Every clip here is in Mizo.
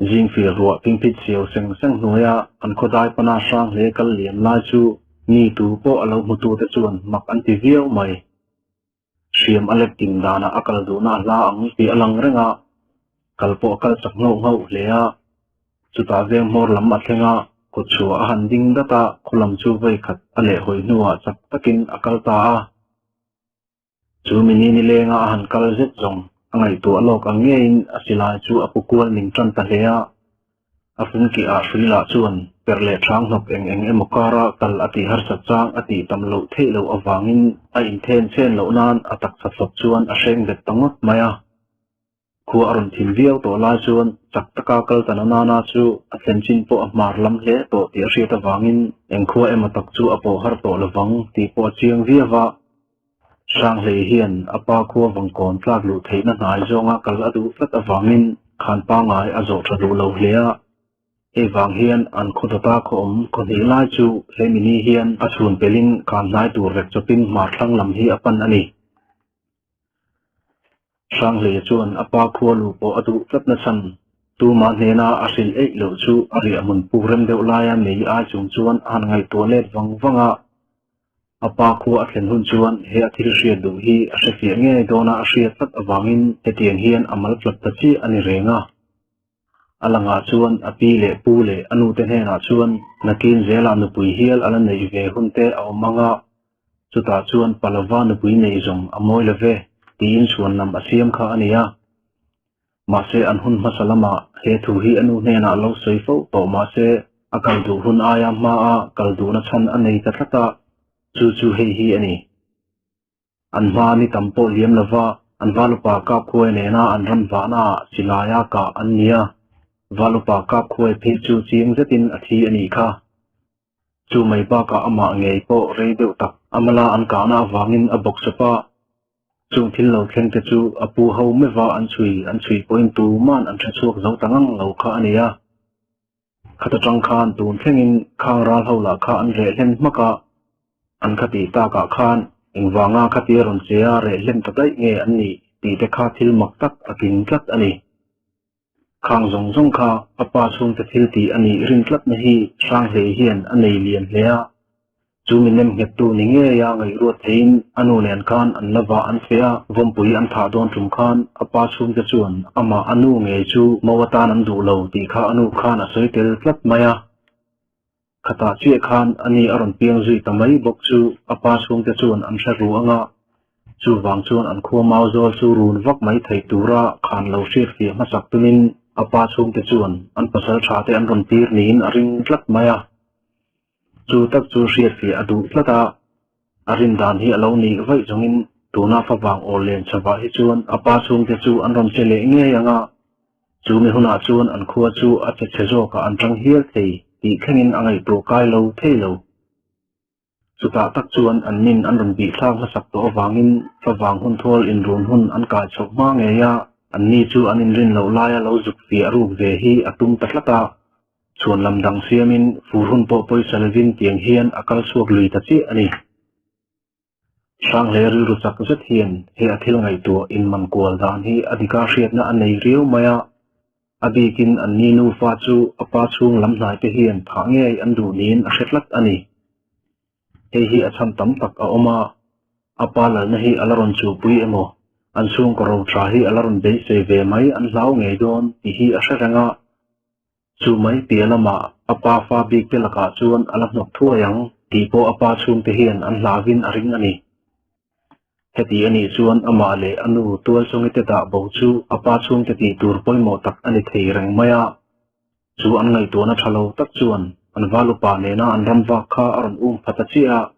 Zingfir ruah pingphit siau seng seng hnuaia an khawdai pana hrang hle kal liam lai chu mi tu pawh a lo hmutute chuan mak an ti viau mai. Hriam a let tin danah a kal duhna a hla ang tih a lang reng a, kal pawh a kal chak nghauh nghauh hle a. Chutah veng hmawr lam a thleng a, kawtchhuah a han ding dat a, khaw lam chu vawi khat a lehhawi hnuah chak takin a kal ta a. Chu mi ni nilenga a han kal zet zawng a ngaihtuah lawk ang ngeiin a silai chu a pu kual ning tan ta hle a. A fungkih ah hrui lah chuan perh leh thang hnawk eng eng emaw kara kal a tih harsat chang a tih tam loh theih loh avangin a inthen chen loh nan a taksa thlawp chuan a hreng bet ta ngawt mai a. Khua a rawn thim viau tawh lai chuan chak taka kal ta na nana chu a thlen chin pawh a hmar lam hle tawh tih a hriat avangin eng khua emaw tak chu a pawh har tawh lovang tih pawh a chiang viau a. Hranghleih hian a pa khua vangkawn tlak luh theihna hnai zawnga kal a duh tlat avangin khan pangngai a zawh tha duh lo hle a. Hei vang hian an khaw dawta khaw awm khaw hnih lai chu he mini hian a chhun pelin khan hnai tur rek chawpin hmar thlang lam hi a pan a ni. Hranghleia chuan a pa khua luh pawh a duh tlat nachhan tumah hnena a hrilh eih loh chu a riah hmun puk rem deuh laia mei ai chung chuan a han ngaihtuah let vang vang a. A pa khua a thlen hun chuan he a thil hriat duh hi a hrefiah ngei dawna a hriat tlat avangin hetiang hian a mal tlat ta chiah a ni reng a. A langah chuan a pi leh pu leh a nute hnenah chuan nakin zelah nupui hial a la neih ve hun te a awm ang a, chutah chuan Palava nupui neih zawng a mawi lo ve tiin chhuan lam a siam kha a ni a. Mahse an hun hmasa lamah he thu hi a nu hnenah lo sawi fo tawh mahse a kal duh hun aia hmaa kal duhna chhan a nei ta tlat a, chu chu hei hi a ni. An hma ni tam pawh liam lova an Valupa Kapkhuai nena an ram vahnaah silaia kah an ni a, Valupa Kapkhuai phei chu chiang zetin a thi a nih kha. Chu mai bakah amah ngei pawh rei deuh tak amala an kahna avangin a bawk sawp a, chung thil lo thleng te chu a pu ho meuha an chhui an chhui pawhin tuman an hre chhuak zo ta ngang lo kha a ni a. Khata tang khan tun thlengin khang ral ho lah kha an reh hlen hmak a, an kha tih takah khan engvanga khatia rawn che a reh hlen ta daih nge an nih tih te kha thil mak tak a tling tlat a ni. Khang zawng zawng kha a pa chhungte thil tih a nih rin tlatna hi Hranghlei hian a nei lian hle a, Chu mi nem nghettu ni ngeia ngaihruat theiin a nu nen khan an la vah an feh a, vawmpui an thah dawn tum khan a pa chhungte chuan amah a nu ngei chu mo atan an duh lo tih kha a nu khan a sawi tel tlat mai a. Khatah chiah khan a ni a rawn piang zui ta mai bawk chu a pa chhungte chuan an hre ru ang a, chuvang chuan an khua mau zawl chu run vak mai thei tura khan lo hriatfiah hmasak tumin a pa chhungte chuan an pasal tha te an rawn tir niin a ring tlat mai a. Chu tak chu hriatfiah a duh tlat a, a rin dan hi a lo nih vaih zawngin tuna favang aw len chhavah hi chuan a pa chhungte chu an rawn che leh ngei ang a, chu mi hunah chuan an khua chu a che chhe zawkah an tang hial thei tih thlengin a ngaihtuah kai lo thei lo. Chutah tak chuan an nin an rawn bihthlak hmasak tawh avangin favang hun thual inrun hun an kai chhoh hma ngei a, anni chu an inrin loh laia lo zuk fiah ruk ve hi a tum ta tlat a. Chhuan lam dang siamin fur hun pawh pawisa lovin tiang hian a kal chhuak lui ta chiah a ni. Hranghlei rilru chak zet hian he a thil ngaihtuah inman kual dan hi a dika hriatna a nei riau mai a, a bikin an ni nufa chu a pa chhung lam hnai te hian thah ngei an duh niin a hre tlat a ni. Hei hi a chhan tam tak a awm a, a pa lalna hi a la rawn chuhpui emaw, an chhungkaw rothla hi a la rawn beisei ve mai an hlau ngei dawn tih hi a hre reng a. Chu mai piah lamah a pa fa bik te lakah chuan a la hnawk thuai ang tih pawh a pa chhungte hian an hlauhin a ring a ni. Heti a nih chuan amah leh a nu tualchungi te dah bo chu a pa chhungte tih tur pawimawh tak a ni thei reng mai a. Chu an ngaihtuahna tha lo tak chuan an valupa nena an ram vak kha a rawn um pha ta chiah a.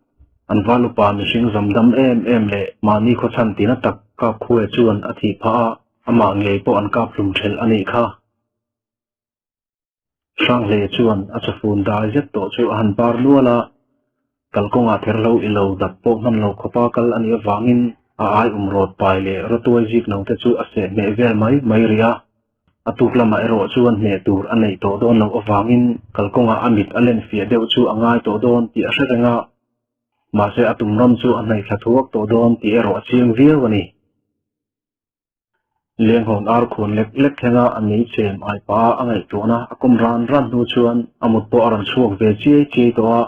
An valupa mihring zam dam em em leh mahni khawchhan tina tak kap khuae chuan a thih phah a, amah ngei pawh an kap hlum thelh a nih kha. Hranghlei chuan a chafun dai zet tawh chu a han par nual a, kalkawngah therhlo i lo dap pawh hman lo khawpa kal a nih avangin a ai um rawt pai leh rawtuai zik no te chu a seh hmeh vel mai mai rih a. A tuk lamah erawh chuan hneh tur a neih tawh dawn loh avangin kalkawngah a mit a len fiah deuh chu a ngai tawh dawn tih a hre reng a, mahse a tum ram chu a hnaihthla thuak tawh dawn tih erawh a chiang viau a ni. Lenghawn ar khuan lek lek thlenga a mei chem ai pah a a ngaihtuahna a kawm ran ran hnu chuan a mut pawh a rawn chhuak ve chiai chiai tawh a.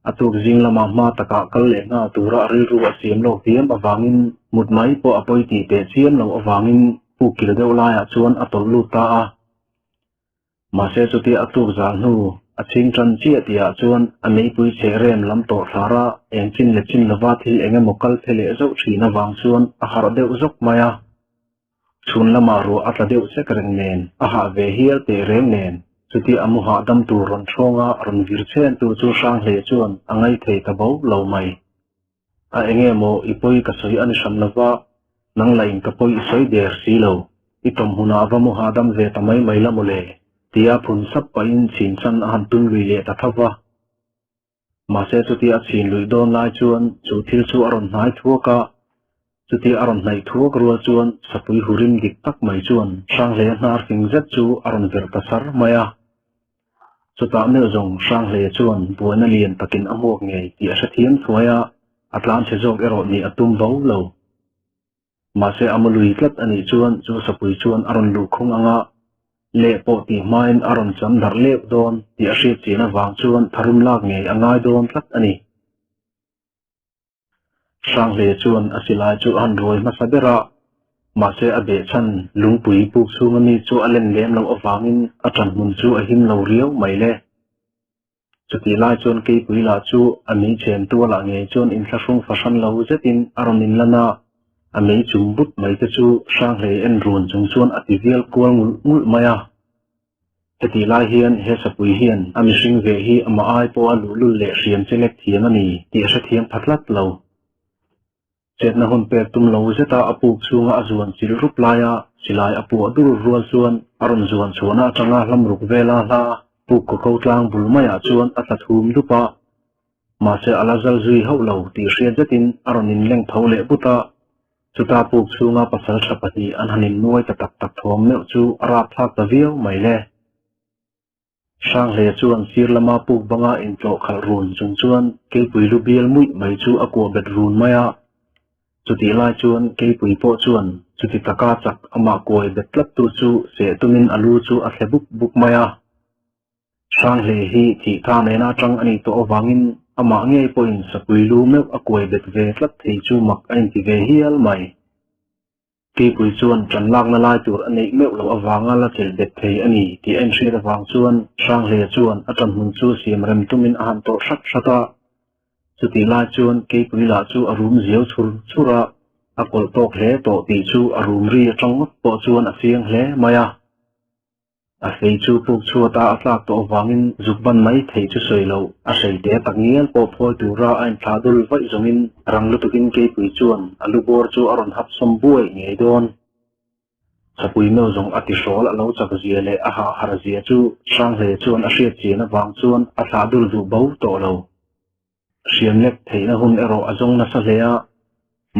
A tuk zing lama hma takah kal leh nghal tura a rilru a siam lawk diam avangin mut mai pawh a pawi tih teh chiam loh avangin puk kil deuh laiah chuan a tawlh lut ta a. Mahse chutia a tuk zal hnu a chhing tan chiah tihah chuan a meipui cheh rem lam tawh thlar a, eng chin leh chin lova thil eng emaw kal phe leh zauh thin avang chuan a harh deuh zawk mai a. Chhun lamah ruah a tla deuh sek reng nen, a hah ve hial teh reng nen, chutia a mu hahdam tur rawn thawnga rawn vir chhen tu chu Hranghlei chuan a ngaithei ta bo lo mai. A enge maw i pawi ka sawi a ni hran lova, nang lah in ka pawi i sawi der si lo, i tawm hunah va mu hahdam ve ta mai mai la maw le, tia phun sap pahin chhin chan a han tum lui leh ta tho va. Mahse chutia a chhin luih dawn lai chuan chu thil chu a rawn hnai thuak a, chutia a rawn hnaih thuak rual chuan sapui hurim dik tak mai chuan Hranghleia hnar fing zet chu a rawn verh ta sar mai a. Chutah meuh zawng Hranghleia chuan buaina lian takin a hmuak ngei tih a hrethiam thuai a, a tlanchhe zawk erawh nih a tum bo lo. Mahse a mu lui tlat a nih chuan chu sapui chuan a rawn luh khung ang a, leh pawh tih hmain a rawn cham darh leuh dawn tih a hriat chian avang chuan tharum lak ngei a ngai dawn tlat a ni. Hranghleia chuan a silai chu a han ruai hmasa ber a, mahse a behchhan lungpui puk chhunga mi chu a len lem loh avangin a ṭanhmun chu a him lo riau mai le. Chutih lai chuan keipui lah chu a mei chhen tualah ngei chuan inthlahrung fahran lo zetin a rawn inlan a, a mei chum but mai te chu Hranghleia en run chung chuan a ti vial kual ngulh ngulh mai a. Hetih lai hian he sapui hian a mihring ve hi amah ai pawha luhlul leh hriam che lek thiam a ni tih a hrethiam pha tlat lo. Chetna hun pek tum lo zeta a puk chhunga a zuan chilh rup laia silai a puah dur rual chuan a rawn zuan chhuahna atanga hlamruk vela hla puk kaw ko tlang bul maiah chuan a tla thum dup a. Mahse a la zal zui hauh lo tih hriat zetin a rawn inleng tho leh but a. Chuta puk chhunga pasal tha pahnih an han innuai ta tak tak thawm meuh chu a rapthlak ta viau mai le. Hranghleia chuan sir lama puk banga intlawh khalh run chung chuan keipui lu bial muih mai chu a kuah bet run mai a. Chutih lai chuan keipui pawh chuan chuti taka chak amah kuai bet tlat tu chu seh tumin a lu chu a thle buk buk mai a. Hranghleia hi thih tha nena atang a nih tawh avangin amah ngei pawhin sapui lu meuh a kuai bet ve tlat thei chu mak a inti ve hial mai. Keipui chuan ṭan lakna lai tur a neih meuh loh avanga la chelh bet thei a ni tih a inhriat avang chuan Hranghleia chuan a ṭan hmun chu siam rem tumin a han tawrh hrat hrat a. Chutih lai chuan Keipui lah chu a rum ziau chhur chhur a, a kawlh tawk hle tawh tih chu a rum ri aṭang ngawt pawh chuan a chiang hle mai a. A fei chu puk chhuata a tlak tawh avangin zuk ban mai theih chu sawi loh. A hrei te tak ngial pawh phawi tura a inthlah dul vaih zawngin rang lutukin keipui chuan a lu bawr chu a rawn hap sawm buai ngei dawn. Chapui meuh zawng a ti hrawl a lo chak zia leh a hah har zia chu Hranghleia chuan a hriat chian avang chuan a thlah dul duh bo tawh lo. Hriam lek theihna hun erawh a zawng nasa hle a,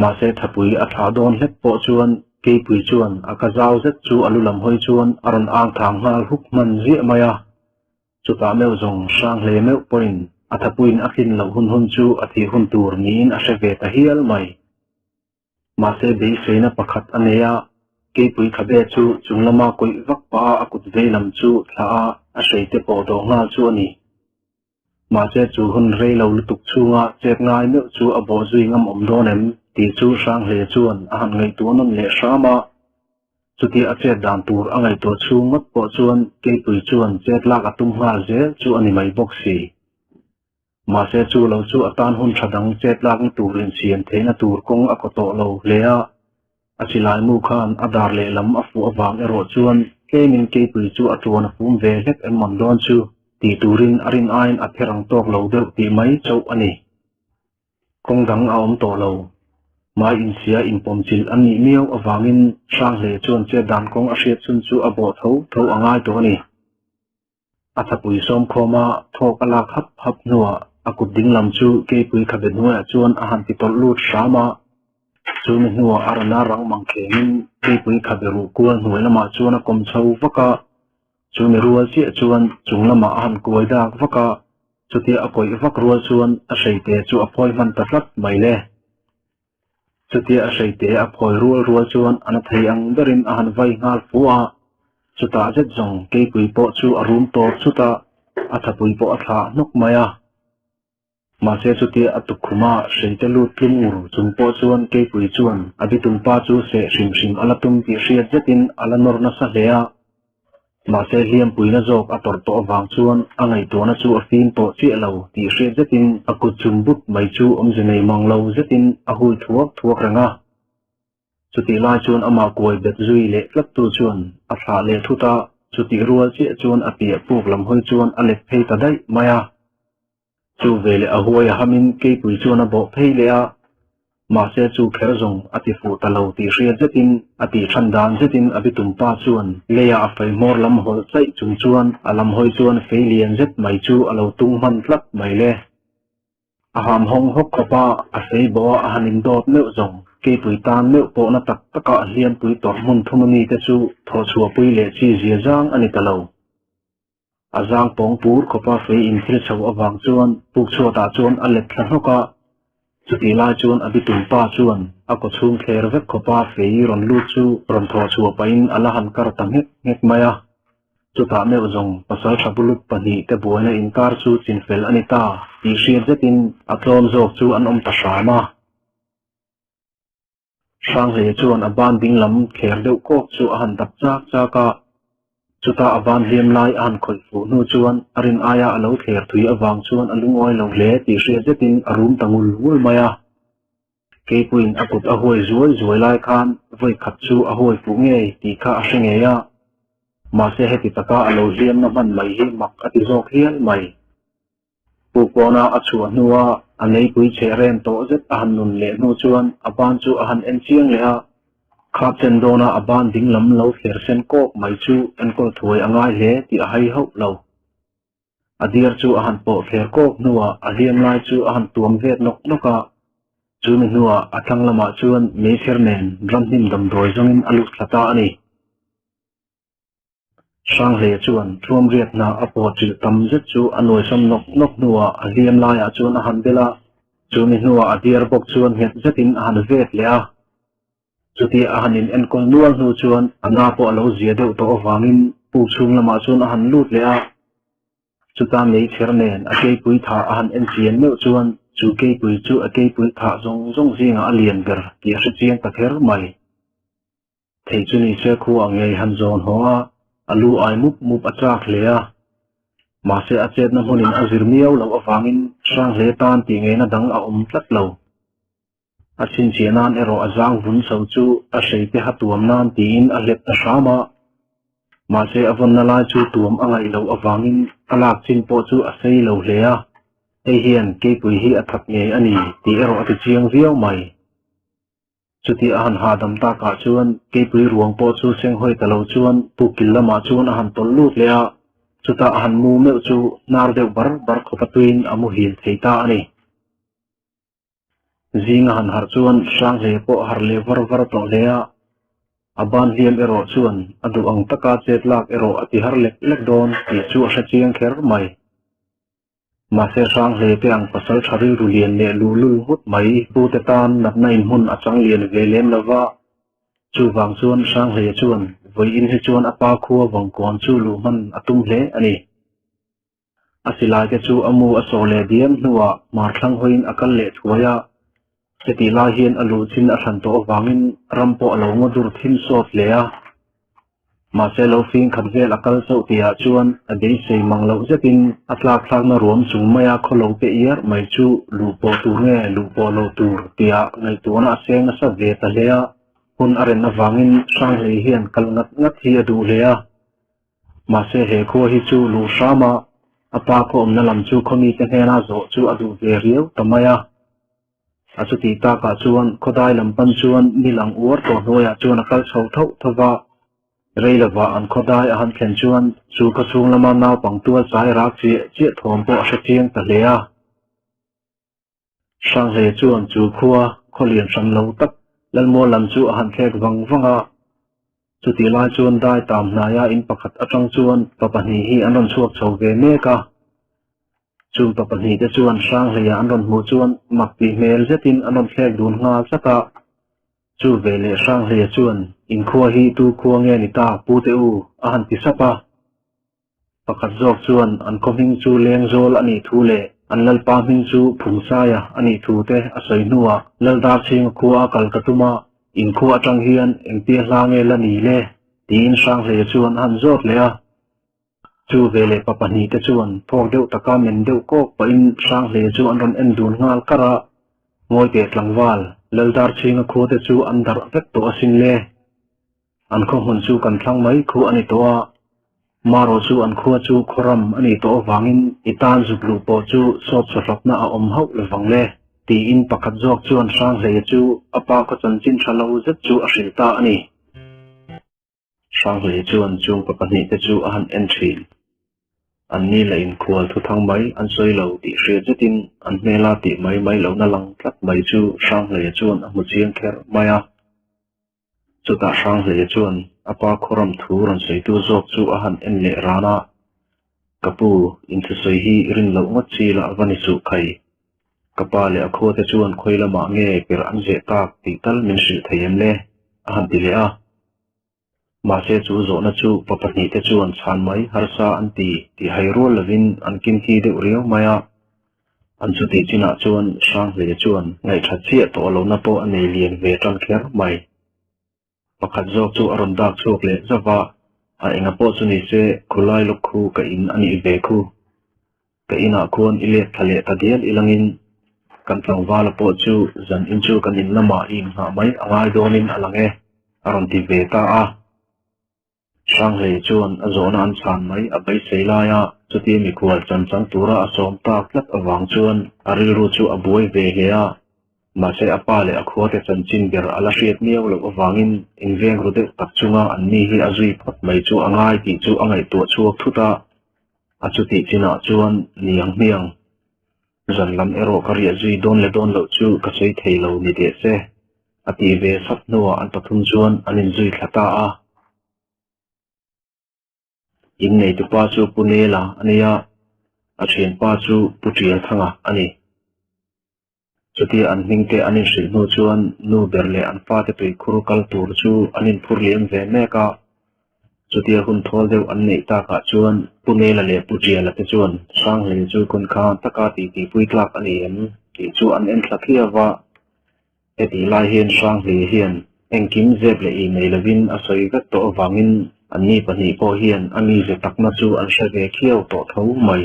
mahse thapui a thlah dawn hlek pawh chuan keipui chuan a ka zau zet chu a lu lam hawi chuan a rawn ang thang nghal huk hman ziah mai a. Chutah meuh zawng hrang hle meuh pawhin a thapuiin a tlin loh hun hun chu a thih hun tur niin a hre ve ta hial mai. Mahse beiseina pakhat a nei a, keipui khabe chu chung lama kawih vak pah a a kut vei lam chu thlah a a hreite pawh dawh nghal chu a ni. Mahse chu hun rei lo lutuk chhunga chet ngai meuh chu a bawh zui ngam awm dawn em tih chu Hranghleia chuan a han ngaihtuah nawn leh hram a. Chutia a chet dan tur a ngaihtuah chhung ngawt pawh chuan keipui chuan chet lak a tum nghal zel chu a ni mai bawk si. Mahse chu lo chu a tan hun tha dang chet lakna tur insiam theihna tur kawng a kaw tawh lo hle a. A silai mu khan a dar lehlam a fuh avang erawh chuan tlemin keipui chu a tuan a fum ve hlek em man dawn chu tih turin a rin aiin a pher ang tawk lo deuh tih mai chauh a ni. Kawng dang a awm tawh lo. Mai insia inpawm chilh an nih miau avangin Hranghleia chuan chet dan kawng a hriat chhun chu a bawh tho tho a ngai tawh a ni. A thapui sawmkhawm a thawk a lak hap hap hnuah a kut dinglam chu keipui khabe hnuaiah chuan a han ti tawlh lut hram a. Chumi hnuah a rawn a rang mang khengin keipui khabe ruh kual hnuai lamah chuan a kawm chho vak a. Chumi rual chiah chuan chung lamah a han kuai dak vak a, chutia a kawih vak rual chuan a hreite chu a phawi hman ta tlat mai le. Chutia a hreite a phawi rual rual chuan a na thei ang berin a han vai nghal fu a, chutah zet zawng keipui pawh chu a rum tawp chut a, a thapui pawh a thlah hnawk mai a. Mahse chutia a tukkhuma hreite lut tlum ur chung pawh chuan keipui chuan a bitumpa chu seh hrim hrim a la tum tih hriat zetin a la nawr nasa hle a. Mahse hliampuina zawk a tawrh tawh avang chuan a ngaihtuahna chu a fim tawh chiah lo tih hriat zetin a kut chum but mai chu awmze nei mang lo zetin a hui thuak thuak reng a. Chutih lai chuan amah kuai bet zui leh tlattu chuan a thlah leh thut a, chutih rual chiah chuan a piah puk lam hawi chuan a let phei ta daih mai a. Chu veleh a huai a hamin keipui chuan a bawh phei leh a, mahse chu kher zawng a ti fuh ta lo tih hriat zetin a tih than dan zetin a bitum pa chuan leia a fei hmawr lam hawlh chaih chung chuan a lam hawi chuan fei lian zet mai chu a lo tung hman tlat mai le. A ham hawng hawk khawp a, a fei bawh a a han indawt meuh zawng keipui tan meuh pawhna tak taka a hliampui tawrh hmun thum ami te chu thawhchhuahpui leh chi zia zang a ni ta lo. A zang pawng pur khawpa fei inthil chho avang chuan puk chhuatah chuan a let thla hnawk a, chutih lai chuan a bitum pa chuan a kawchhung thler vek khawpa fei rawn lut chu rawn thawh chhuah pahin a la han kar ta nghek nghek mai a. Chutah meuh zawng pasal tha bulut pahnih te buaina inkar chu chinfel a ni ta tih hriat zetin a tlawm zawk chu an awm ta hram a. Hranghlei chuan a ban ding lam thler deuh kawk chu a han dap chak chak a, chutah a ban hliam lai a han khawih fuh hnu chuan a rin aia a lo thler thui avang chuan a lungawi lo hle tih hriat zetin a rum ta ngul ngul mai a. Keipuiin a kut a huai zuai zuai lai khan vawi khat chu a huai fuh ngei tih kha a hre ngei a, mahse heti taka a lo hliamna hman mai hi mak a ti zawk hial mai. Pukpawna a chhuah hnua a neipui cheh rem tawh zet a han nun leh hnu chuan a ban chu a han en chiang leh a, khap chen dawna a ban dinglam lo thler sen kawk mai chu enkawl thuai a ngai hle tih a hai hauh lo. A diar chu a han pawh thler kawk hnuah a hliam lai chu a han tuam vet nawk nawk a, chumi hnuah a thlang lamah chuan meichher nen ramhnim damdawi zawngin a lut thla ta a ni. Hranghlei chuan thuamriat hna a pawh chilh tam zet chu a nuaisam nawk nawk hnuah a hliam laiah chuan a han bel a, chumi hnuah a diar bawk chuan nghet zetin a han vet leh a. Chutia a han in enkawl nual hnu chuan a na pawh a lo zia deuh tawh avangin puk chhung lamah chuan a han lut leh a. Chuta meichher nen a keipui thah a han en chian meuh chuan chu keipui chu a keipui thah zawng zawng zingah a lian ber tih a hre chiang ta kher mai. Thei chu ni se khu a ngei han zawn haw a, a lu ai mup mup a chak hle a. Mahse a chetna hmunin a zir miau loh avangin Hranghle tan tih ngeina dang a awm tlat lo. A chhinchhiah nan erawh a zang vun chho chu a hreite ha tuam nan tiin a hlep ta hram a. Mahse a vawnna lai chu tuam a ngaih loh avangin a lak chin pawh chu a sei lo hle a. Hei hian keipui hi a that ngei a ni tih erawh a ti chiang viau mai. Chuti a han hahdam takah chuan keipui ruang pawh chu senghawi ta lo chuan pukil lamah chuan a han tawlh lut leh a, chutah a han mu meuh chu hnar deuh bar bar khawp a tuiin a muhil thei ta a ni. Zing a han harh chuan Hranghlei pawh a harh leh var var tawh hle a, a ban hliam erawh chuan a duh ang taka chet lak erawh a ti har lek lek dawn tih chu a hre chiang kher mai. Mahse Hranghlei te ang pasal tha rilru lian leh luhlul nghut mai pute tan natna inhmun a chang lian ve lem lo va. Chuvang chuan Hranghlei chuan vawiin hi chuan a pa khua vawngkawn chu luh hman a tum hle a ni. A silai te chu a mu a sawh leh diam hnuah hmarthlang hawiin a kal leh thuai a. Hetih lai hian a luh chin a hran tawh avangin ram pawh a lo ngaw dur thim sawt hle a. Mahse lo fing khat vel a kal chauh tihah chuan a beisei mang loh zetin a tlak thlakna ruam chung maia khaw lo pe iar mai chu luh pawh tur nge luh pawh lo tur tia ngaihtuahna a seng nasa ve ta hle a, hun a ren avangin Hranghlei hian kal ngat ngat hi a duh hle a. Mahse he khua hi chu luh hram a, a pa khaw awmna lam chu khaw mite hnena zawh chu a duh ve riau ta mai a. A chutih takah chuan khawdai lam pan chuan ni lang uar tawh hnuaiah chuan a kal chho tho tho va. Rei lovah an khawdai a han thlen chuan chu khaw chhung lama naupang tual chai rak chiah chiah thawm pawh a hre chiang ta hle a. Hranghlei chuan chu khua khaw lian hran lo tak Lalmual lam chu a han thlek vang vang a. Chutih lai chuan dai tam hnaia in pakhat atang chuan pa pahnih hi an rawn chhuak chho ve mek a. Chung pa pahnih te chuan Hranghleia an rawn hmuh chuan mak tih hmel zetin an rawn thlek dun nghal zat a. Chu veleh Hranghleia chuan, In khua hi tu khua nge ni ta, pu te u? a han ti sap a. Pakhat zawk chuan an khaw hming chu Lengzawl a nih thu leh an lalpa hming chu Phungsaia a nih thu te a sawi hnuah Laldarchhinga khua a kal ka tum a, in khua atang hian engtia hla nge la ni le? tiin Hranghleia chuan a han zawt leh a. Chu veleh pa pahnihte chuan phawk deuh taka men deuh kawk pahin Hranghleia chu an rawn en dun nghal kar a, Ngawi teh tlangval, Laldarchhinga khua te chu an darh vek tawh asin le. An khaw hmun chu kan thlang mai khu a ni tawh a, marawh chu an khua chu khawram a nih tawh avangin i tan zuk luh pawh chu sawt sawhlawpna a awm hauh lovang le, tiin pakhat zawk chuan Hranghleia chu a pa khaw chanchin tha lo zet chu a hrilh ta a ni. Hranghleia chuan chung pa pahnihte chu a han en thin. An ni la inkhual thuthang mai an sawi lo tih hriat zetin an hmela tih mai mai lohna lang tlat mai chu Hranghleia chuan a hmu chiang kher mai a. Chutah Hranghleia chuan a pa khawram thu rawn sawitu zawk chu a han en leh ran a, Ka pu, inthusawi hi rin loh ngawt chi lah va ni suh khai. Ka pa leh a khuate chuan khawi lamah nge per an zeh tak tih tal min hrilh thei em le? a han ti leh a. Mahse chu zawhna chu pa pahnihte chuan chhan mai harsa an ti tih hai rual lovin an kimki deuh riau mai a. An chutih chinah chuan Hranghleia chuan ngaihṭhat chiah tawh lohna pawh a nei lian ve ṭan kher mai. Pakhat zawk chu a rawn dak chhuak leh zauh a, a enga pawh chu ni se khulai lawk khu ka in a nih ve khu. Ka inah khuan i let thla leh ta dial ilangin kan tlangvala pawh chu zan in chu kan in lamah i inghah mai a ngai dawnin a lang e, a rawn ti ve ta a. Hranghleia chuan a zawhna an chhan mai a beisei lai a, chutia mikhual chan chang tura a sawm tak tlat avang chuan a rilru chu a buai ve hle a. Mahse a pa leh a khuate chanchin ber a la hriat miau loh avangin inveng ru deuh tak chunga an ni hi a zui phawt mai chu a ngai tih chu a ngaihtuah chhuak thut a. A chutih chinah chuan niang hmiang zan lam erawh ka riah zui dawn leh dawn loh chu ka sawi thei lo ni teh se, a tih ve sap hnuah an pathum chuan an inzui thla ta a. Inneitu pa chu Pu Nela a ni a, a thianpa chu Pu Tialthanga a ni. Chutia an hmingte an inhrilh hnu chuan nu ber leh an fate tuikhur kal tur chu an inphur liam ve mek a. Chutia hun thawl deuh an neih takah chuan Pu Nela leh Pu Tiala te chuan Hranghleia chu kawnkhan taka titipui tlak a ni em tih chu an en thla thliau va. Hetih lai hian Hranghleia hian engkim zep leh ih nei lovin a sawi vek tawh avangin anni pahnih pawh hian a mize takna chu an hre ve khiau tawh tho mai.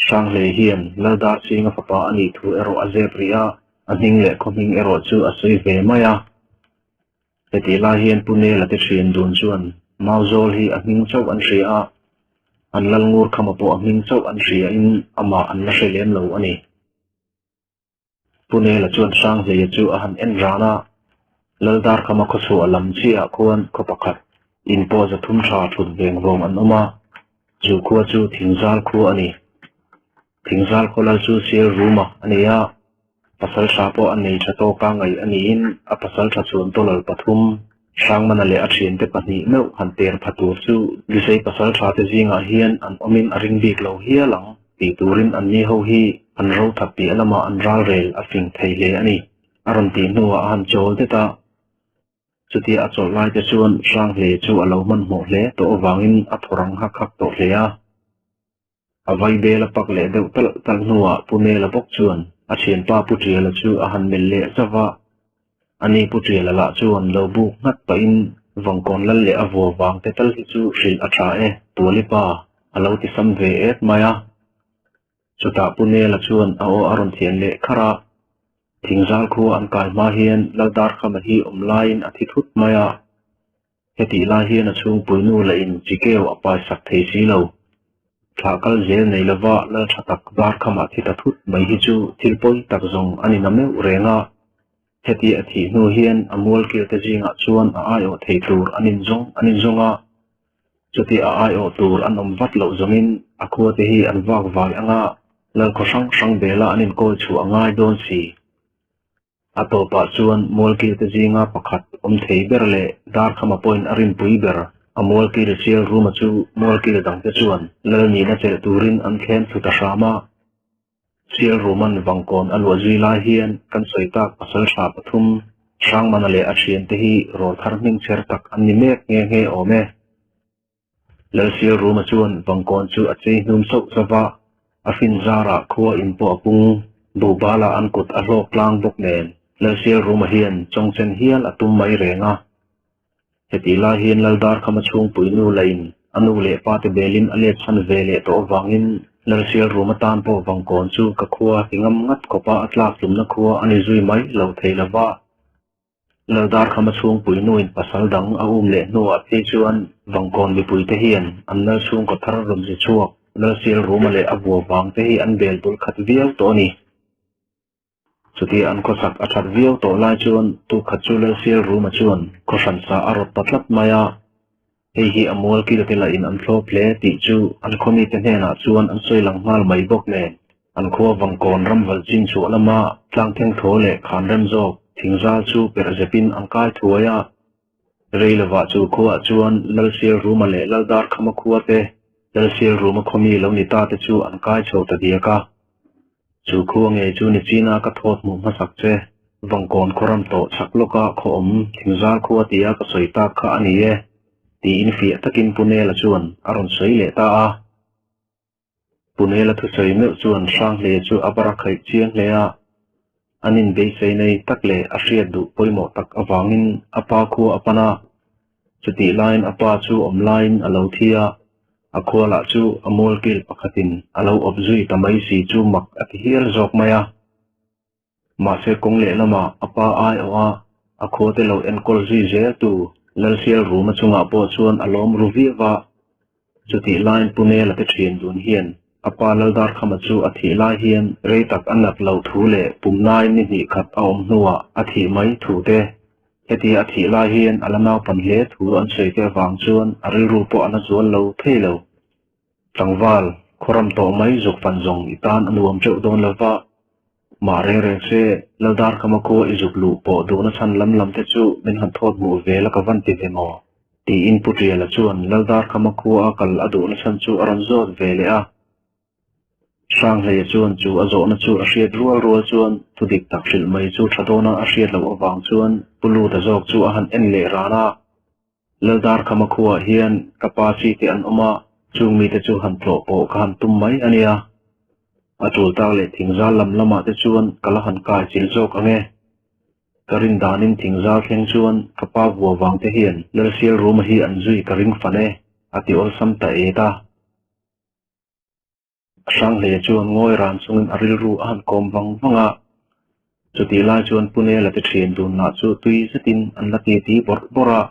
Hranghleia hian Laldarchinga fapa a nih thu erawh a zep rih a, a hming leh khaw hming erawh chu a sawi ve mai a. Hetih lai hian Pu Nela te thian dun chuan Mauzawl hi a hming chauh an hria a, an Lalngur khama pawh a hming chauh an hria in amah an la hre lem lo a ni. Pu Nela chuan Hranghleia chu a han en ran a, Laldarkhama khawchhuah lam chiahah khuan khaw pakhat in pawh zathum tha thut veng vawng an awm a, chu khua chu Thingzal khua a ni. Thingzal khaw lal chu Sial Ruma a ni a, pasal tha pawh a nei tha tawka ngaih a niin a pasal tha chuan dollar pathum Hrangmana leh a thiante pahnih meuh han ter pha tur chu Lusei pasal tha te zingah hian an awmin a ring bik lo hial ang tih turin anni ho hi an ro that piah lamah an ral rel a fing thei hle a ni a rawn tih hnuah a han chawl det a. Chutia a chawlh lai te chuan Hranghle chu a lo hmanhmawh hle tawh avangin a thaw rang hak hak tawh hle a. A vaibel a pak leh deuh talh talh hnuah Pu Nela bawk chuan a thianpa Pu Tiala chu a han melh leh zauh a. Ani Pu Tiala lah chuan lo buk nghat pahin Vangkawn lal leh a vua vang te tal hi chu hrilh a tha e, Tuali pa, a lo ti sam ve et mai a. Chutah Pu Nela chuan a aw a rawn thian leh kharh a. Thingzal khua an kai hma hian Laldarkhama hi awm laiin a thi thut mai a. Hetih lai hian a chhungpui nu leh in chi keu a pai sak thei si lo. Thlah kal zel nei lova lal tha tak dar khamah thi ta thut mai hi chu thil pawi tak zawng a ni na meuh reng a. Heti a thih hnu hian a mualkil te zingah chuan a aiawh thei tur an inzawng an inzawng a. Chuti a aiawh tur an awm vat loh zawngin a khua te hi an vak vai anga lal khaw hrang hrang bela an inkawl chhuah a ngai dawn si. A tawpah chuan Mualkilte zinga pakhat awm thei ber leh Darkhama pawhin a rinpui ber a Mualkil Sial Ruma chu Mualkil dangte chuan lal nihna chelh turin an thlem thlu ta hram a. Sial Ruma'n Vangkawn a luah zui lai hian kan sawi tak pasal tha pathum. Hrangmana leh a thiante hi rawlthar hming chher tak an ni mek nghe nghe awm e. Lalsial Ruma chuan Vangkawn chu a chei hnum sauh sauh va, a fin zarah khua in pawh a pung, buhbala an kut a hlawk tlang bawk nen Lalsial Ruma hian chawngchen hial a tum mai reng a. Hetih lai hian Laldarkhama chhungpui nu lain a nu leh pa te belin a let chhan ve leh tawh avangin Lalsial Ruma tan pawh Vangkawn chu ka khua ti ngam ngat khawpa a tlak tlumna khua a ni zui mai lo thei lova. Laldarkhama chhungpui nuin pasal dang a um leh hnuah phei chuan Vangkawn mipuite hian an lal chhungkaw thar rawn zi chhuak Lalsial Ruma leh a vua vang te hi an bel bul khat viau tawh a ni. Chutia an khawsak a that viau tawh lai chuan tukhat chu Lalsial Ruma chuan khaw hran sa a rawt ta tlat mai a, hei hi a mual kil te lahin an thlawp hle tih chu an khaw mite hnenah chuan an sawi lang nghal mai bawk nen. An khua Vangkawn ramvalh chin chhuah lama tlang thengthaw leh khan rem zawk thingzal chu perh zepin an kai thuai a. Rei lovah chu khuaah chuan Lalsial Ruma leh Laldarkhama khua te, Lalsial Ruma khawmi lo ni ta te chu an kai chho ta diak a. Chu khua ngei chu ni china ka thawt hmuh hmasak che, Vangkawn khawram tawh chhak lawka khaw awm thingzal khua tia ka sawi tak kha a ni e, tiin fiah takin Pu Nela chuan a rawn sawi leh ta a. Punela thusawi meuh chuan Hranghleia chu a bara khaih chiang hle a, an inbeisei nei tak leh a hriat duh pawimawh tak avangin a pa khua a pan a. Chutih laiin a pa chu awm laiin a lo thi a, a khua lah chu a mualkil pakhatin a lo awp zui ta mai si chu mak a ti hial zawk mai a. Mahse kawng lehlamah a pa aiawh a, a khuate lo enkawl zui zel tu Lalsial Ruma chungah pawh chuan a lawm ru viau a. Chutih laiin Pu Nela te thian dun hian a pa Laldarkhama chu a thih lai hian rei tak a nat loh thu leh pumnai ni hnih khat a awm hnuah a thih mai thu te, hetia a thih lai hian a la naupan hle thu an sawi te avang chuan a rilru pawh a na zual lo thei lo. Tlangval, khawram tawh mai zuk fan zawng i tan a nuam teuh dawn lo va. Mah reng reng se, Laldarkhama khua i zuk luh pawh duhna chhan lam lam te chu min han thawt hmuh ve la ka van ti ve maw? Tiin Pu Tiala chuan Laldarkhama khua a kal a duhna chhan chu a rawn zawt ve leh a. Hranghleia chuan chu a zawhna chu a hriat rual rual chuan thu dik tak hrilh mai chu tha dawna a hriat loh avang chuan Pu Luta zawk chu a han en leh ran a. Laldarkhama khuaah hian ka pa chi te an awm a, chung mite chu han tlawh pawh ka han tum mai a nia. A tul tak leh thingzal lam lamah te chuan ka la han kai chil zawk ang e. Ka rin danin thingzal thleng chuan ka pa vua vang te hian Lalsial Ruma hi an zui ka ring fan e, a ti awlsam ta et a. Hranghleia chuan ngawi ran chungin a rilru a han kawm vang vang a. Chutih lai chuan Punela te thian dun lah chu tui zetin an la ti ti bawrh bawrh a,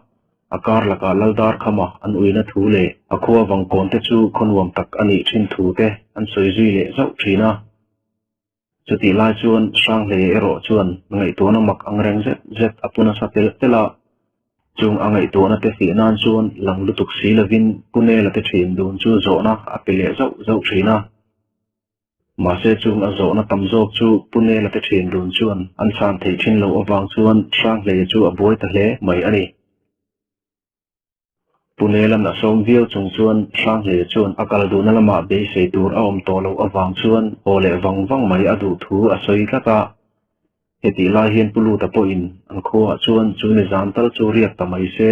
a kar lakah Laldarkhama an uina thu leh a khua vangkawn te chu khawnuam tak a nih thin thu te an sawi zui leh zauh thin a. Chutih lai chuan Hranghleia erawh chuan ngaihtuahna mak ang reng zet zet a pu nasa telh telh a. Chung a ngaihtuahna te fih nan chuan lang lutuk si lovin Pu Nela te thin dun chu zawhna a pe leh zauh zauh thin a. Mahse chung a zawhna tam zawk chu Pu Nela te thin dun chuan an chhan theih thin loh avang chuan Hranghleia chu a buai ta hle mai a ni. Pune lam a sawm viau chung chuan Hranghleia chuan a kal duhna lamah beisei tur a awm tawh loh avang chuan haw leh vang vang mai a duh thu a sawi tlat a. Hetih lai hian Pu Luta pawhin an khuaah chuan chu nizan tal chu riak ta mai se,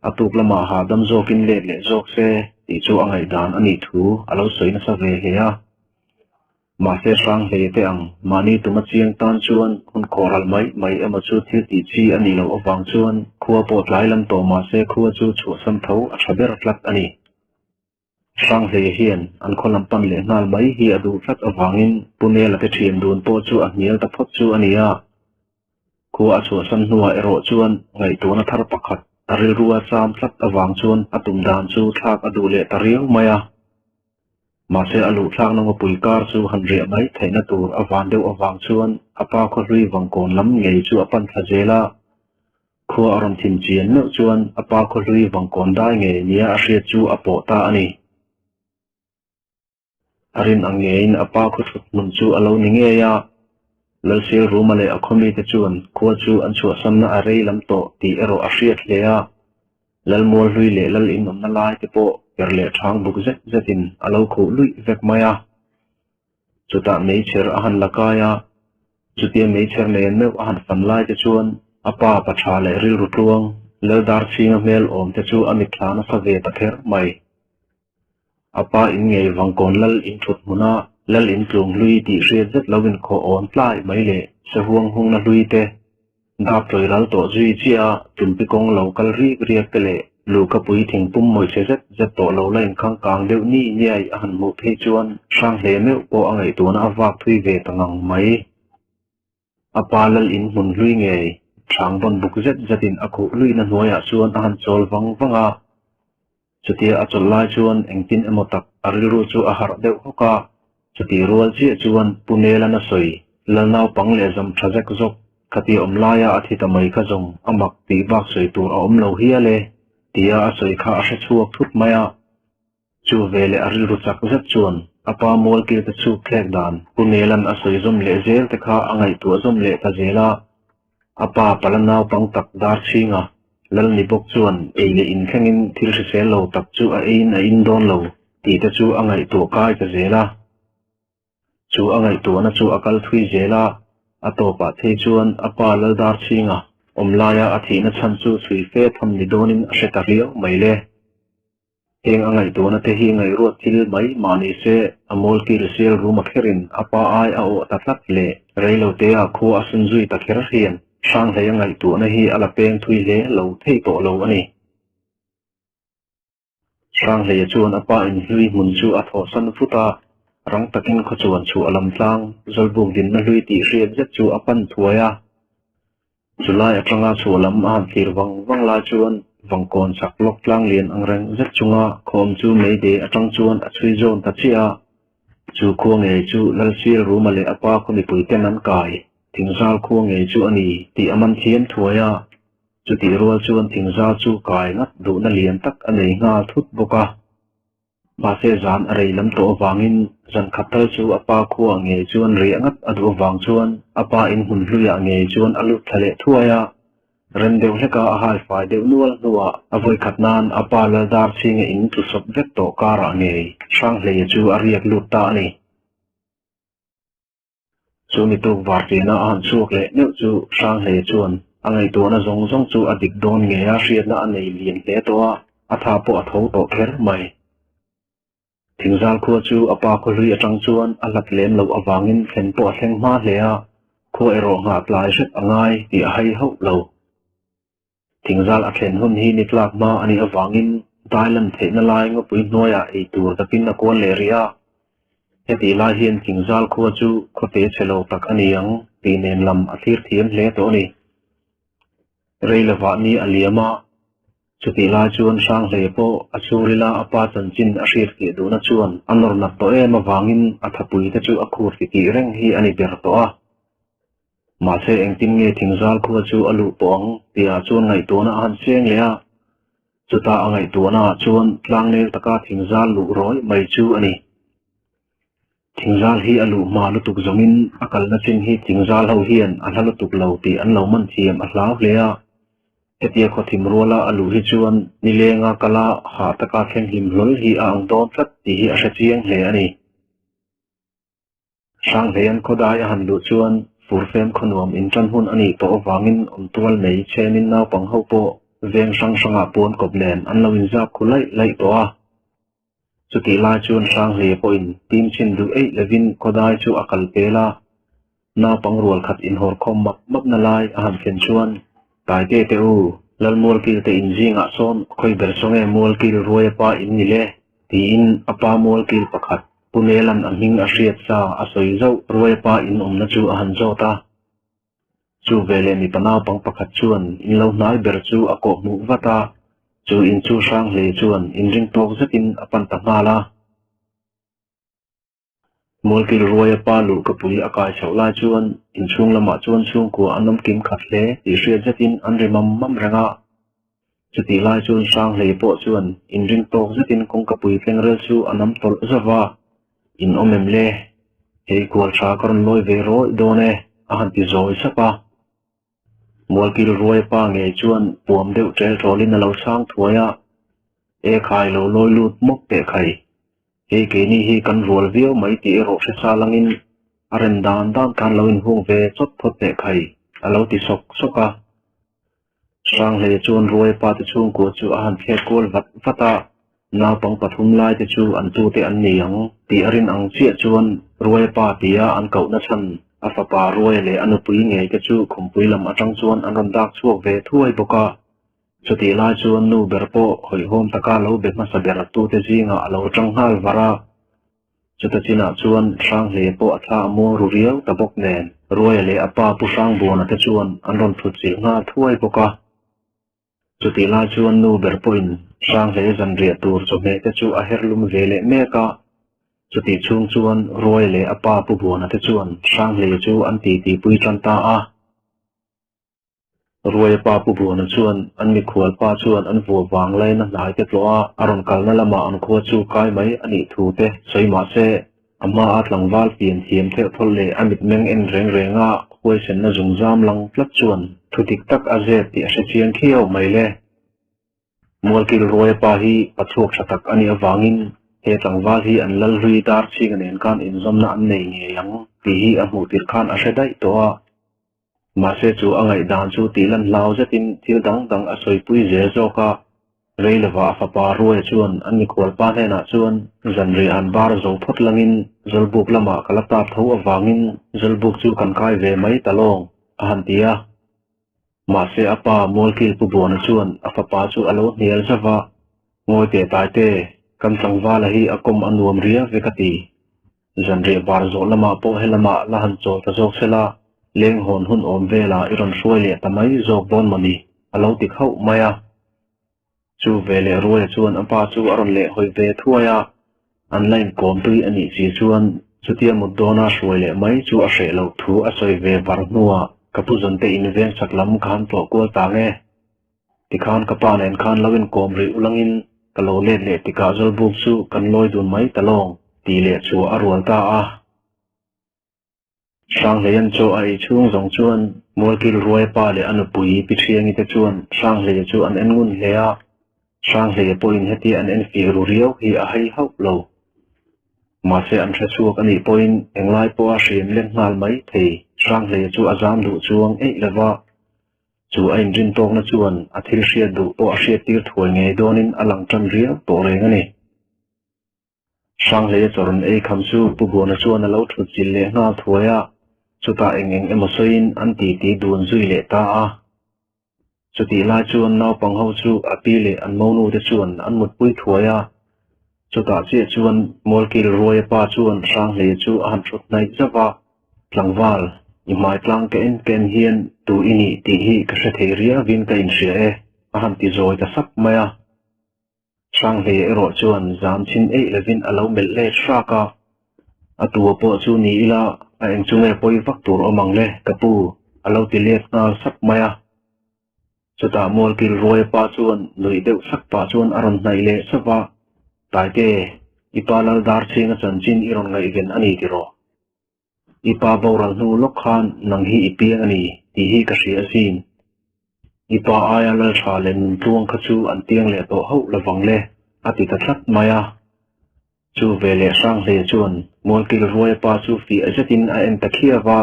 a tuk lamah hahdam zawkin let leh zawk se tih chu a ngaihdan a nih thu a lo sawi nasa ve hle a. Mahse Hranghleia te ang mahni tuma chiang tan chuan hun khawhral mai mai emaw chu thil tih chi a nih loh avang chuan khua pawh tlai lam tawh mahse khua chu chhuahsam tho a tha ber tlat a ni. Hranghleia hian an khaw lam pan leh nghal mai hi a duh tlat avangin Pu Nela te thian dun pawh chu a hnial ta phawt chu a ni a. Khua a chhuahsan hnuah erawh chuan ngaihtuahna thar pakhat a rilrua cham tlat avang chuan a tum dan chu thlak a duh leh ta riau mai a. Mahse a luhthlakna ngawpui kar chu han riah mai theihna tur a van deuh avang chuan a pa khawhlui vangkawn lam ngei chu a pan thla zel a. Khua a rawn thin chian meuh chuan a pa khawhlui vangkawn dai ngei nia a hriat chu a pawh ta a ni. A rin ang ngeiin a pa khaw thut hmun chu a lo ni ngei a. Lalsial Ruma leh a khawmite chuan khua chu an chhuahsamna a rei lam tawh tih erawh a hriat hle a. Lalmual hlui leh lal inawmna lai te pawh per leh thang buk zet zetin a lo khuh luih vek mai a. Chutah meichher a han la kai a, chutia meichher nen meuh a han fan lai te chuan A pa pa tha leh rilru tluang, Laldarchhinga hmel awm te chu a mitthla nasa ve ta kher mai. A pa in ngei Vangkawn lal in thut hmuna lal in tlung hlui tih hriat zet lo in khaw awn tlai mai leh sahuang hungna hlui te, dap tawi ral tawh zui chiah a tumpi kawng lo kal rik riak te leh luhkapui thingpum mawihchhe zet zet tawh lo la inkhang kang deuh ni niai a han hmuh phei chuan Hranghle meuh pawh a ngaihtuahna a vak thui ve ta ngang mai. A pa lal in hmun hlui ngei, hrang vawn buk zet zetin a khuh luihna hnuaiah chuan a han chawl vang vang a. Chutia a chawlh lai chuan engtin emaw tak a rilru chu a harh deuh hawk a, chutih rual chiah chuan Pu Nelan a sawi, Lal naupang leh zam tha zek zawk, khatia awm laia a thi ta mai kha zawng a mak tih bak sawi tur a awm lo hial e, tia a sawi kha a hre chhuak thut mai a. Chu veleh a rilru chak zet chuan a pa mualkil te chhuk thlek dan Pu Nelan a sawi zawm leh zel te kha a ngaihtuah zawm leh ta zel a. A pa pala naupang tak dar chhing a, Lal ni bawk chuan ei leh in thlengin thil hrisel lo tak chu a eiin a in dawn lo tih te chu a ngaihtuah kai ta zel a. Chu a ngaihtuahna chu a kal thui zel a, a tawpah phei chuan a pa Laldarchhinga awm laia a thihna chhan chu chhui fe tham ni dawnin a hre ta riau mai le. Heng a ngaihtuahna te hi ngaihruat thil mai mah ni se, a mawlkil sial rum a kherin a pa ai a awh ta tlat leh reilotea khua a sun zui ta kher hian Hranghlei a ngaihtuahna hi a la peng thui hle lo thei tawh lo a ni. Hranghleia chuan a pa inhlui hmun chu a thawhsan vut a, rang takin khawchuan chhuah lam tlang Zawlbuk dinna hlui tih hriat zet chu a pan thuai a. Chulai atanga chhuah lam a han thlir vang vang lai chuan Vangkawn chak lawk tlang lian angreng zet chunga khawm chu Mayday atang chuan a chhui zawn ta chiah a. Chu khua ngei chu Lalsial Ruma leh a pa khaw mipui ten an kai Thingzal khua ngei chu a ni tih a man thiam thuai a. Chutih rual chuan thingzal chu kai ngat duhna lian tak a nei nghal thut bawk a. Mahse zan a rei lam tawh avangin zan khat tal chu a pa khuaah ngei chuan riah ngat a duh avang chuan a pa in hmun hluiah ngei chuan a lut thla leh thuai a. Rem deuh hleka a hai fai deuh nual hnuah a vawikhat nan a pa Laldar chhinga in tlu sawp vek tawh karah ngei Hranghleia chu a riak lut ta a ni. Chu mi tuk vartiana a han chhuak leh meuh chu Hranghleia chuan a ngaihtuahna zawng zawng chu a dik dawn ngei a, hriatna a nei lian hle tawh a, a tha pawh a tho tawh kher mai. Thingzal khua chu a pa khaw hlui atang chuan a hlat lem loh avangin thlen pawh a thleng hma hle a, khua erawh nghah tlai hret a ngai tih a hai hauh lo. Thingzal a thlen hun hi ni tlak hma a nih avangin dai lan theihna lai ngawpui hnuaiah ei tur takin a kual leh rih a. Hetih lai hian Thingzal khua chu khawte chhe lo tak a ni ang tih nen lam a thlir thiam hle tawh a ni. Rei lovah ni a liam a, chutih lai chuan Hranghlei pawh a chhungrila a pa chanchin a hriat fiah duhna chuan a nawr nat tawh em avangin a thapui te chu a khur titih reng hi a ni ber tawh a. Mahse engtin nge thingzal khua chu a luh pawh ang tihah chuan ngaihtuahna a han seng leh a, chutah a ngaihtuahna ah chuan tlangnel taka thingzal luh rawih mai chu a ni. Thingzal hi a luh hma lutuk zawngin a kalna chin hi thingzal ho hian a hla lutuk lo tih an lo man thiam a hlau hle a, hetia khawthim ruala a luh hi chuan nilenga kala hah taka thleng hlim hlawl hi a ang dawn tlat tih hi a hre chiang hle a ni. Hranghleian khawdai a han luh chuan furfem khawnuam inṭan hun a nih tawh avangin awmtual mai chhemin naupang ho pawh veng hrang hrangah pawn kawp nen an lo inzap khu laih laih tawh a. Chutih lai chuan Hranghleia pawhin tim chhin duh eih lovin khawdai chu a kal pel a, naupang rual khat inhawr khawm map mapna lai a han thlen chuan, Taite te u, Lalmualkil te inzingah sawn khawi ber saw nge Mualkil ruaia pa in ni le? tiin a pa Mualkil pakhat Pu Nelan a hming a hriat sa a sawi zauh ruaia pa in awmna chu a han zawt a. Chu veleh mipa naupang pakhat chuan in lo hnai ber chu a kawh hmuh vat a, chu in chu hrang hle chuan inring tawk zetin a pan ta nghal a. Mualkil ruaia pa luh ka pui a kai chhoh lai chuan inchhung lamah chuan chhungkua an awm kim khat hle tih hriat zetin an ri mam mam reng a. Chutih lai chuan Hranghlei pawh chuan inring tawk zetin kawngka pui tlengrel chu a nam tawlh zauh va, In awm em le? Hei kual tha ka rawn lawi ve rawih dawn e, a han ti zawi sap a. Mualkil ruai pa ngei chuan puam deuh ṭel ṭawlin a lo chhang thuai a, E khai lo lawi lut mawp teh khai. Hei keini hi kan rual viau mai tih erawh hre sa langin a rem dan dan khan lo inhung ve chawt phawt teh khai, a lo ti sawk sawk a. Hranghleia chuan Ruaipa te chhungkua chu a han thlek kual vat vat a, naupang pathum lai te chu an tute an ni ang tih a rin ang chiah chuan Ruaipa tia an kohna chhan a fapa Ruaia leh a nupui ngei te chu khumpui lam atang chuan an rawn dak chhuak ve thuai bawk a. Chutih lai chuan nu ber pawh hawihhawm taka lo be hmasa ber tute zingah a lo tang nghal var a. Chuta chinah chuan Hranghleia pawh a thla a muang ru riau ta bawk nen, Ruaia leh a pa Pu Hrangbuana te chuan an rawn thut chilh nghal thuai bawk a. Chutih lai chuan nu ber pawhin Hranghleia zanriah tur chawhmeh te chu a her lum ve leh mek a. Chutih chhung chuan Ruaia leh a pa Pu Buana te chuan Hranghleia chu an titi pui tan ta a. Ruaia pa Pu Buana chuan an mikhual pa chuan an vuah vang laina hnai te tlawh a, a rawn kalna lamah an khua chu kai mai a nih thu te sawi mah se, a hmaa tlangval pian thiam theuh thawlh leh a mitmeng en reng reng a huaisenna zungzam lang tlat chuan thu dik tak a zep tih a hre chiang khiau mai le. Mualkil Ruaia pa hi pachhuak tha tak a nih avangin he tlangval hi an lal hlui dar chhinga nen khan inzawmna an nei ngei ang tih hi a hmuh tirh khan a hre daih tawh a. Mahse chu a ngaihdan chu tih lan hlau zetin thil dang dang a sawipui zel zawk a, rei lovah a fapa Ruaia chuan an mikhual pa hnenah chuan zanriah han bar zo phawt langin Zawlbuk lamah ka la tap tho avangin Zawlbuk chu kan kai ve mai ta lawng a han ti a. Mahse a pa Mualkil Pu Buana chuan a fapa chu a lo hnial zauh a, Ngawi teh taite, kan tlangvala hi a kawm a nuam riau ve ka ti. Zanriah bar zawh lamah pawh helamah la han chawl ta zawk sela, leng hawn hun awm velah i rawn hruai leh ta mai zawk dawn mawni? a lo ti khauh mai a. Chu veleh Ruaia chuan a pa chu a rawn leh hawi ve thuai a, an la inkawm tui a nih si chuan chutia mut dawna hruai leh mai chu a hreh loh thu a sawi ve var hnuah ka pu zawnte in veng chak lam ka han tlawh kual ta nge. Tikhan ka pa nen khan lo inkawm rih ulangin ka lo let leh tikah Zawlbuk chu kan lawi dun mai ta lawng tih leh chu a rual ta a. Hranghleian chaw a ei chhung zawng chuan Mualkil Ruaia pa leh a nupui Pi Thiangi te chuan Hranghleia chu an en ngun hle a. Hranghleia pawhin hetia an en fih ru riau hi a hei hauh lo. Mahse an hre chhuak a nih pawhin englai pawha hriam leng nghal mai thei Hranghleia chu a zam duh chuang eih lova. Chu a inrin tawkna chuan a thil hriat duh pawh a hriattir thuai ngei dawnin a lang tan riau tawh reng a ni. Hranghleia chawrun ei kham chu Pu Buana chuan a lo thut zil leh nghal thuai a, chutah eng eng emaw sawiin an titi dun zui leh ta a. Chutih lai chuan naupang ho chu a pi leh an monu te chuan an mutpui thuai a, chutah chiah chuan Mualkil Ruaia pa chuan Hranghleia chu a han thut hnaih zauh a. Tlangval, i hmai tlang ka en ka en hian tu i nih tih hi ka hre thei riauin ka inhria e, a han ti zawi ta sap mai a. Hranghleia erawh chuan zam chhin eih lovin a lo melh let hrak a, A tua pawh chu ni ila a eng chu nge pawi vak tur awm ang le, ka pu, a lo ti let nghal sap mai a. Chutah Mualkil Ruaia pa chuan nuih deuh sak pah chuan a rawn hnaih leh sap a, Taite, i pa lal dar chhinga chanchin i rawn ngaihven a ni tiraw? I pa boral hnu lawk khan nang hi i piang a ni tih hi ka hria asin. I pa aia lal tha leh nun tluang kha chu an piang leh tawh hauh lovang le, a ti ta tlat mai a. Chu veleh Hranghleia chuan Mualkil Ruaia pa chu fiah zetin a en ta khiau a,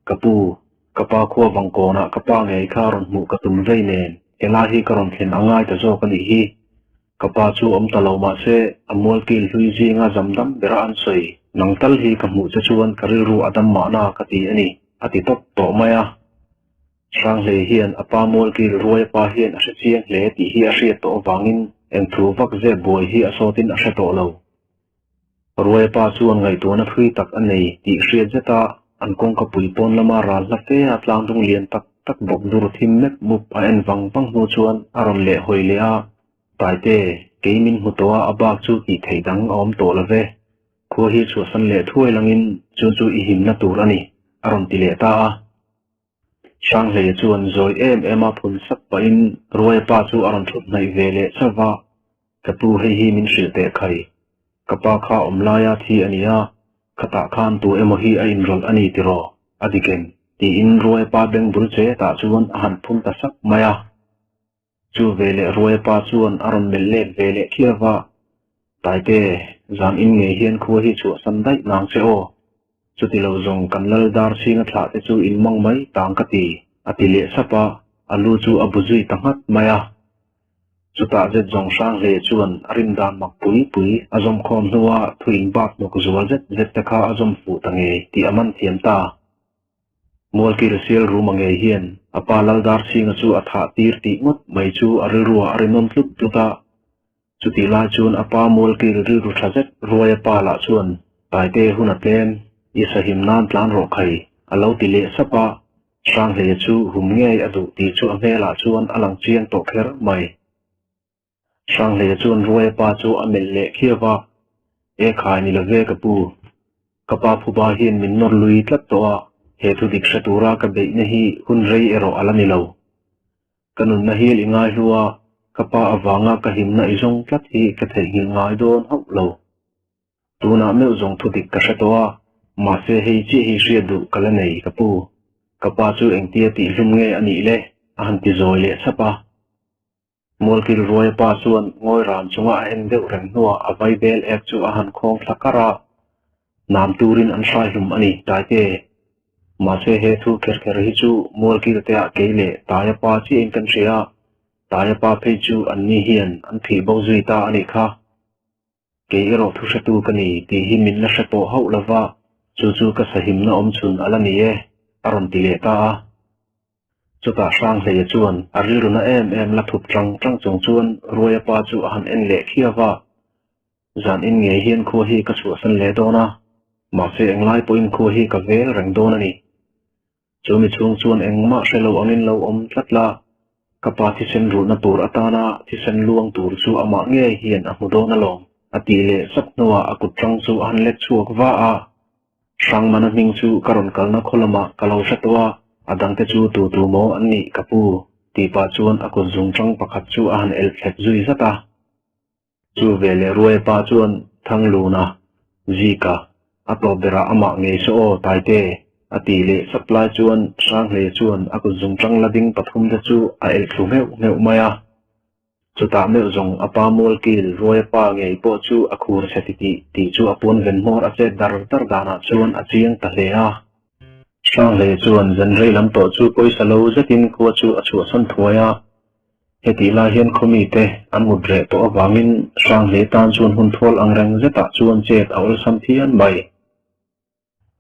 Ka pu, ka pa khua vangkawnah ka pa ngei kha rawn hmuh ka tum vei nen, helai hi ka rawn thlen a ngai ta zawk a nih hi. Ka pa chu awm ta lo mahse a Mualkil hlui zinga zam dam bera an sawi nang tal hi ka hmuh che chuan ka rilru a dam mahna ka ti a ni, a ti tawp tawh mai a. Hranghleia hian a pa Mualkil Ruaia pa hian a hre chiang hle tih hi a hriat tawh avangin eng thu vak zep buai hi a sawtin a hre tawh lo. Ruaia pa chuan ngaihtuahna thui tak a nei tih hriat zeta an kawngka pui pawn lama ral hla fe a tlangdung lian tak tak bawk dur thim mep mup a en vang vang hnu chuan a rawn leh hawi leh a, Taite, kei min hmu tawh a a bak chu tih theih dang a awm tawh lo ve. Khua hi chhuahsan leh thuai langin chu chu i himna tur a ni, a rawn ti leh ta a. Hranghleia chuan zawi em em a phun sak pahin Ruaia pa chu a rawn thut hnaih ve leh chauh va, Ka pu hei hi min hrilh teh khai. Ka pa kha awm laia thi a ni a, khatah khan tu emaw hi a inrawlh a ni tiraw? A dik em? Tiin Ruaia pa beng bul che tah chuan a han phun ta sak mai a. Chu veleh Ruaia pa chuan a rawn melh let ve leh khiau va, Taite, zan in ngei hian khua hi chhuahsan daih nang che aw. Chuti lo zawng kan lal dar chhinga thlah te chu in mang mai tang ka ti, a ti leh sap a. A lu chu a bu zui ta nghat mai a. Chutah zet zawng hrang hle chuan a rim dan mak pui pui a zawm khawm hnua thu inbak hnawk zual zet zet te kha a zawm fuh ta ngei tih a man thiam ta. Mualkil sial ruma ngei hian a pa Laldarchhinga chu a thah tir tih ngawt mai chu a rilruah a ri nawn tlut tlut a. Chutih lai chuan a pa Mualkil rilru tha zet Ruaia pa lah chuan Taite hun a tlem, i sahim nan tlan rawh khai a lo ti leh sap a, Hranghleia chu hum ngei a duh tih chu a hmelah chuan a lang chiang tawh kher mai. Hranghleia chuan Ruaia pa chu a melh leh khiau a, E khai ni lo ve ka pu, ka pa phuba hian min nawr lui tlat tawh a, he thu dik hre tura ka beihna hi hun rei erawh a la ni lo. Ka nunna hil i ngai hlu a, ka pa avanga ka himna i zawng tlat hi ka theihnghilh ngai dawn hauh lo. Tunah meuh zawng thu dik ka hre tawh a, mahse hei chiah hi hriat duh ka la nei ka pu. Ka pa chu engtia tihhlum nge a nih le? a han ti zawi leh sap a. Mualkil Ruaia pa chuan ngawi ran chunga a en deuh reng hnuah a vaibel ek chu a han khawng thla kar a, Nam turin an hrai hlum a ni, Taite. Mahse he thu kher kher hi chu Mualkil te ah kei leh Taia pa chiahin kan hria a, Taia pa phei chu anni hian an thih bo zui ta a nih kha. Kei erawh thu hretu ka ni tih hi min la hre pawh hauh lova, chu chu ka sahimna awm chhun a la ni e, a rawn ti leh ta a. Chutah Hranghleia chuan a rilruna em em la thup tang tang chung chuan Ruaia pa chu a han en leh khiau va, Zan in ngei hian khua hi ka chhuahsan leh dawn a, mahse englai pawhin khua hi ka vel reng dawn a ni. Chu mi chhung chuan engmah hre lo angin lo awm tlat la, ka pa thisen rulhna tur atana thisen luang tur chu amah ngei hian a hmu dawn alawm, a tih leh sap hnuah a kut tang chu a han let chhuak va a. Hrangmana hming chu ka rawn kalna khaw lamah ka lo hre tawh a, a dangte chu tu tu maw an nih ka pu, tih pah chuan a kut zung tang pakhat chu a han elh thlep zui zat a. Chu ve leh Ruaia pa chuan Thangluna, Zika, a tawp berah amah ngei saw aw Taite, a tih leh sap lai chuan Hranghleia chuan a kut zungṭang la ding pathum te chu a elh thlu ngheuh ngheuh mai a. Chutah meuh zawng a pa Mualkil, Ruaia pa ngei pawh chu a khur chhe titih tih chu a puan ven hmawr a chet dar dar danah chuan a chiang ta hle a. Hranghleia chuan zan rei lam tawh chu pawisa lo zetin khua chu a chhuahsan thuai a. Hetih lai hian khawmite an mut reh tawh avangin Hranghli tan chuan hun thual ang reng zetah chuan chet a awlsam phian mai.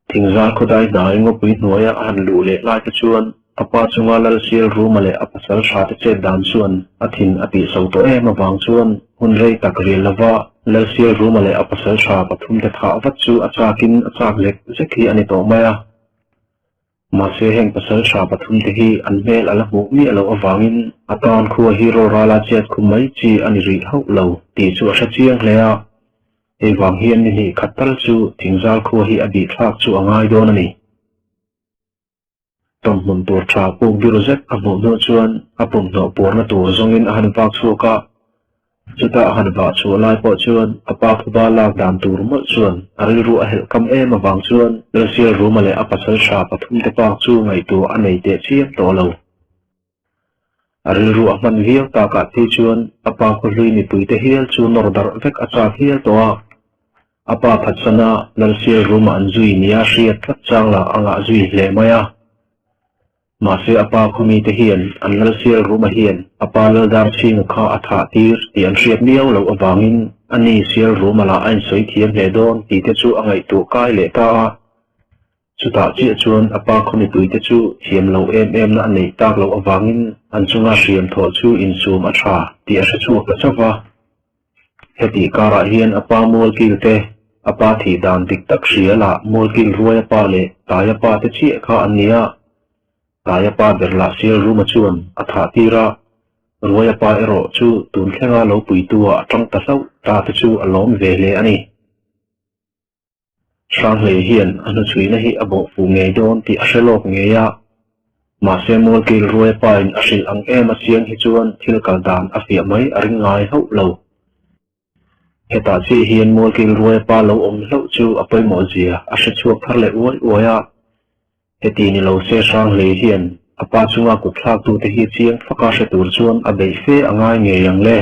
Thingzar khawdai hnai ngawpui hnuaia a han luh leh lai te chuan a pa chunga Lalsial Ruma leh a pasal tha te chet dan chuan a thin a tihso tawh em avang chuan hun rei tak rial lova Lalsial Ruma leh a pasal tha pathum te thah vat chu a chakin a chak zek zek hi a ni tawh mai a. Mahse heng pasal tha pathum te hi an hmel a la hmuh miah loh avangin a tan khua hi rawlrala chet khum mai chi a ni rih hauh lo tih chu a hre chiang hle a. Hei vang hian ni hnih khat tal chu thingzal khua hi a bih thlak chu a ngai dawn a ni. Tawmhmun tur tha puk biru zet a hmuh hnuh chuan a pumhnawh puarna tur zawngin a han vak chhuak a. Chutah a han vah chhuah lai pawh chuan a pa phuba lak dan tur mawlh chuan a rilru a helh kam em avang chuan Lalsial Ruma leh a pasal tha pathum te pak chu ngaihtuah a nei teh chiam tawh lo. A rilru a hman viau takah phei chuan a pa khawhlui mipui te hial chu nawr darh vek a chak hial tawh a. A pa phatsana Lalsial Ruma an zui nia hriat tlat chang lah a ngah zui hle mai a. Mahse a pa khawmi te hian an Lalsial Ruma hian a pa Laldar chhinga kha a thah tir tih an hriat miau loh avangin a ni Sial Ruma lah a insawi thiam hle dawn tih te chu a ngaihtuah kai leh ta a. Chutah chiah chuan a pa khawmipui te chu thiam loh em em na a neih tak loh avangin an chunga hriam thawh chu insum a tha tih a hre chhuak ta chauh va. Hetih karah hian a pa Mualkil te, a pa thih dan dik tak hria lah Mualkil Ruaia pa leh Taia pa te chiah kha an ni a. Taia pa ber lah Sialruma chuan a thah tir a, Ruaia pa erawh chu tun thlenga lo puitu-ah a tang ta hlauh ta te chu a lawm ve hle a ni. Hranghleih hian a hnuchhuihna hi a bawh fuh ngei dawn tih a hre lawk ngei a, mahse Mualkil Ruaia pain a hrilh ang em a chiang hi chuan thil kal dan a fiah mai a ring ngai hauh lo. Hetah chiah hian Mualkil Ruaia pa lo awm hlauh chu a pawimawh zia a hre chhuak thar leh uai uai a, heti ni lo se Hranghleih hian a pa chunga kut thlaktute hi chiang faka hre tur chuan a beih fe a ngai ngei ang le.